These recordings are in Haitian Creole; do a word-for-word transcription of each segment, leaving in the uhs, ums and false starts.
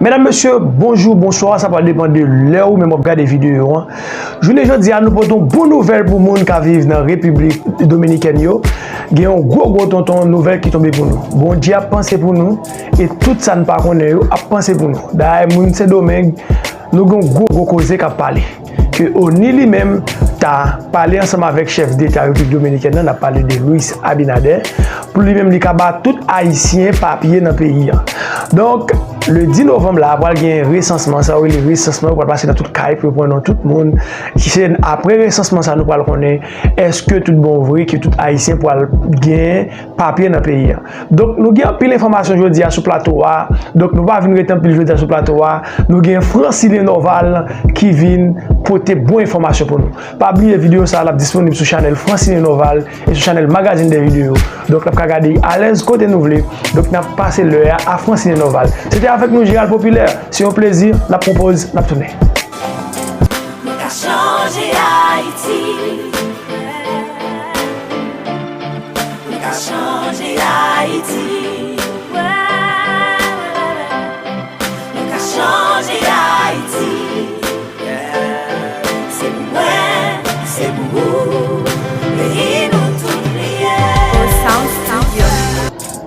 Medam, mesye, bonjou, bonswa, sa pral depann de lè ou menm w ap gade videyo an. Jounen jodi a, nou pote yon bon nouvèl pou moun k ap viv nan Repiblik Dominikèn yo. Gen yon gwo, gwo tonton nouvèl ki tonbe pou nou. Bondye ap panse pou nou, e tout sa n pa konnen yo ap panse pou nou. Dayè, moun Sendomeng, nou gen yon gwo, gwo koze k ap pale. Ke ONI li menm ta pale ansanm avèk chèf deta Repiblik Dominikèn nan, n ap pale de Luis Abinader, pou li menm li ka ba tout Ayisyen papye nan peyi a. Donk, le dis novanm la, pral gen resansman, sa yo rele resansman, yo pral pase nan tout kay pou yo pran non tout moun. Ki se apre resansman sa, nou pral konnen èske tout bon vre ke tout Ayisyen pral gen papye nan peyi a. Donk, nou gen anpil enfòmasyon jodi a sou plato a. Donk, nou pa vin rete anpil jodi a sou plato a. Nou gen Francilien Norval ki vin pote bon enfòmasyon pou nou. Pa bliye videyo sa a, l ap disponib sou chanèl Francilien Norval e sou chanèl Magazine des Vidéos. Donk, n ap ka gade alèz kote nou vle. Donk, n ap pase lè a a Francilien Norval. Se te avèk nou, Gérald Populaire. Se yon plezi. N ap pran poz, n ap tounen. Nou ka chanje Ayiti. Nou ka chanje Ayiti. Nou ka chanje Ayiti. Se pou mwen, se pou ou. Peyi nou tout li ye. Sound Studio.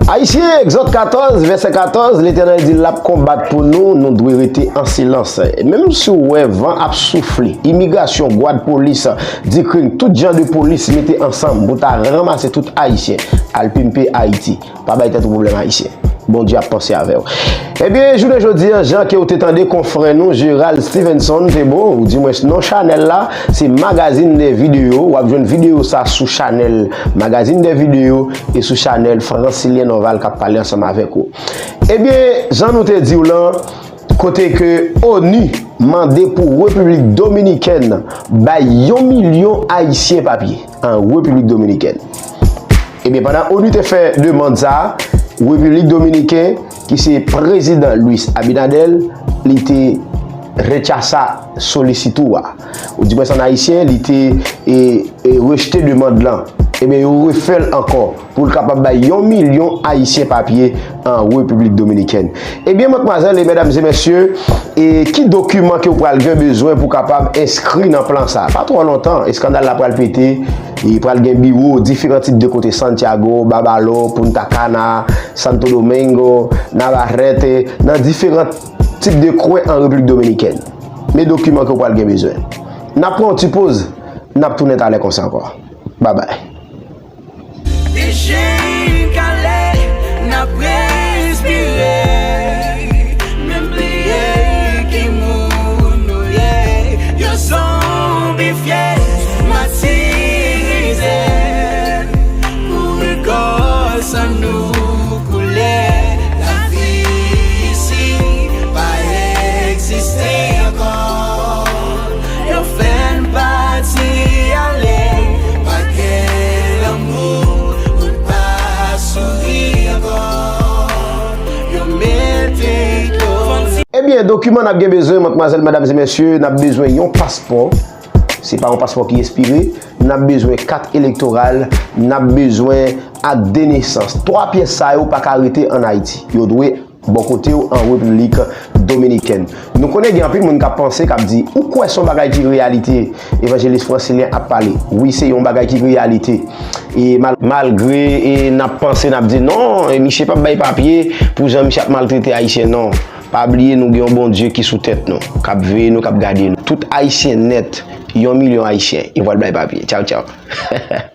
Ayisyen, Egzòd katòz, vèsè katòz, Letènèl di l ap konbat pou nou, nou dwe rete an silans. Menm si w wè van ap soufle, imigrasyon, gwad polis, dikring, tout jan de polis mete ansanm pou ta ranmase tout Ayisyen, al pimpe Ayiti. Pa bay tèt ou pwoblèm, Ayisyen. Bondye ap panse avè w. Ebyen, jounen jodi a, jan ke w te tande konfrè nou, Gérald Stevenson, te bon, ou di mwens non chanèl la, se Magazine des Vidéos. W ap jwenn videyo sa sou chanèl Magazine des Vidéos e sou chanèl Francilien Norval k ap pale ansanm avèk ou. Ebyen, jan nou te di w lan, kote ke ONI mande pou Repiblik Dominikèn bay yon milyon Ayisyen papye an Repiblik Dominikèn. Ebyen, pandan ONI te fè demann sa a, Repiblik Dominiken, ki se prezidan Luis Abinader, li te retchasa solisiti a. Ou di mwen, an ayisyen, li te, e, e, rejte demann lan. Ebyen, yo refè l ankò pou l kapab bay yon milyon Ayisyen papye an Repiblik Dominikèn. Ebyen, madmwazèl e medam e mesye, e ki dokiman ke w pral gen bezwen pou kapab enskri nan plan sa? Pa twò lontan, eskandal la pral pete, e pral gen biwo diferan tip de kote, Santiago, Babalò, Punta Cana, Santo Domingo, Navarrete, nan diferan tip de kwen an Repiblik Dominikèn. Men dokiman ke w pral gen bezwen. N ap pran yon ti poz, n ap tounen talè konsa ankò. Babay. Dejen kale, n ap respire, menm bliye ki moun nou ye. Yo zonbifye, matirize, kouri kò san nou koule. Lavi isi pa egziste ankò. Yo fè n pati ale, pa gen lanmou, moun pa souri ankò. Yo mete dlo. Ebyen, dokiman n ap gen bezwen, madmwazèl, medam e mesye, n ap bezwen yon paspò. Se pa yon paspò ki espire. N ap bezwen kat elektoral, n ap bezwen ak de nesans. Twa pyès sa yo pa ka rete an Ayiti. Yo dwe bò kote w an Repiblik Dominikèn. Nou konnen gen anpil moun k ap panse, k ap di, ou kwè se yon bagay ki reyalite, Evanjelis Francilien ap pale. Wi, se yon bagay ki reyalite. E mal-, malgre, e n ap panse, n ap di, non, e misye p ap bay papye pou jan misye ap maltrete Ayisyen, non. Pa bliye, nou gen yon Bondye ki sou tèt nou, k ap veye nou, k ap gade nou. Tout Ayisyen nèt, yon milyon Ayisyen, yo pral bay papye. Tchaw, tchaw.